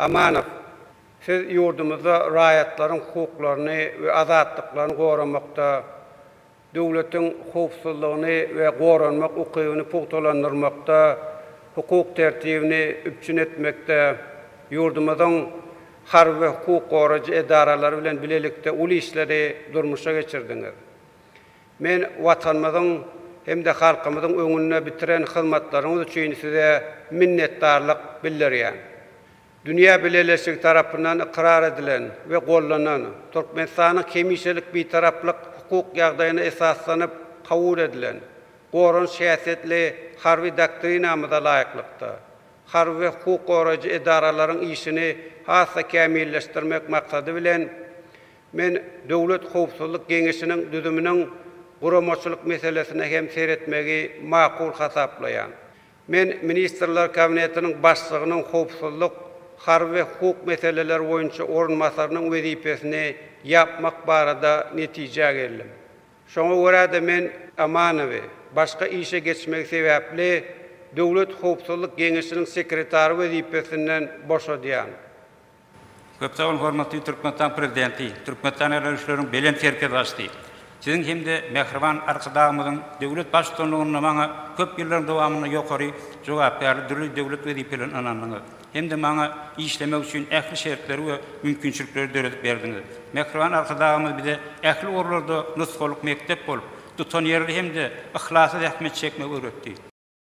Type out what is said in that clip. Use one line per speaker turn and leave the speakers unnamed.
Amanow, siz ýurdumyzda raýatlaryň hukuklaryny we azatlyklaryny goramakda, döwletiň howpsuzlygyny we goranmak ukybyny pugtalandyrmakda, hukuk tertibini üpjün etmekde ýurdumyzyň harby we hukuk goraýjy edaralary bilen bilelikde uly işleri durmuşa geçirdiňiz. Men Watanymyzyň hem-de halkymyzyň öňünde bitiren hyzmatlaryňyz üçin size minnetdarlyk bildirýän. Dünýä bileleşigi tarapyndan ykrar edilen we goldanan Türkmenistanyň hemişelik Bitaraplyk hukuk ýagdaýyna esaslanyp kabul edilen goranyş häsiýetli Harby doktrinamyza laýyklykda, harby we hukuk goraýjy edaralaryň işini has-da kämilleşdirmek maksady bilen, men Döwlet howpsuzlyk geňeşiniň düzüminiň guramaçylyk meselesine hem seretmegi makul hasaplaýan. Men Ministrler Kabinetiniň Başlygynyň howpsuzlyk, harby we hukuk meseleleri boýunça orunbasarynyň wezipesini ýapmak barada netijä geldim. Şoňa görä-de men Amanowy başga işe geçmegi sebäpli Döwlet howpsuzlyk geňeşiniň sekretary wezipesinden boşadýan.
Köp sag boluň hormatly Türkmenistan Prezidenti, Türkmenistan Ýaragly Belent Serkerdebaşysy. Siziň hem-de mähriban Arkadagymyzyň döwlet Baştutanlygynda maňa köp ýyllaryň dowamynda ýokary jogapkärli dürli döwlet wezipelerini ynandyňyz hem-de maňa işlemek üçin ähli şertleri we mümkinçilikleri döredip berdiňiz. Mähriban Arkadagymyz bize ähli ugurlarda nusgalyk mekdep bolup, tutanýerli hem-de yhlasly zähmet çekmegi öwretdi.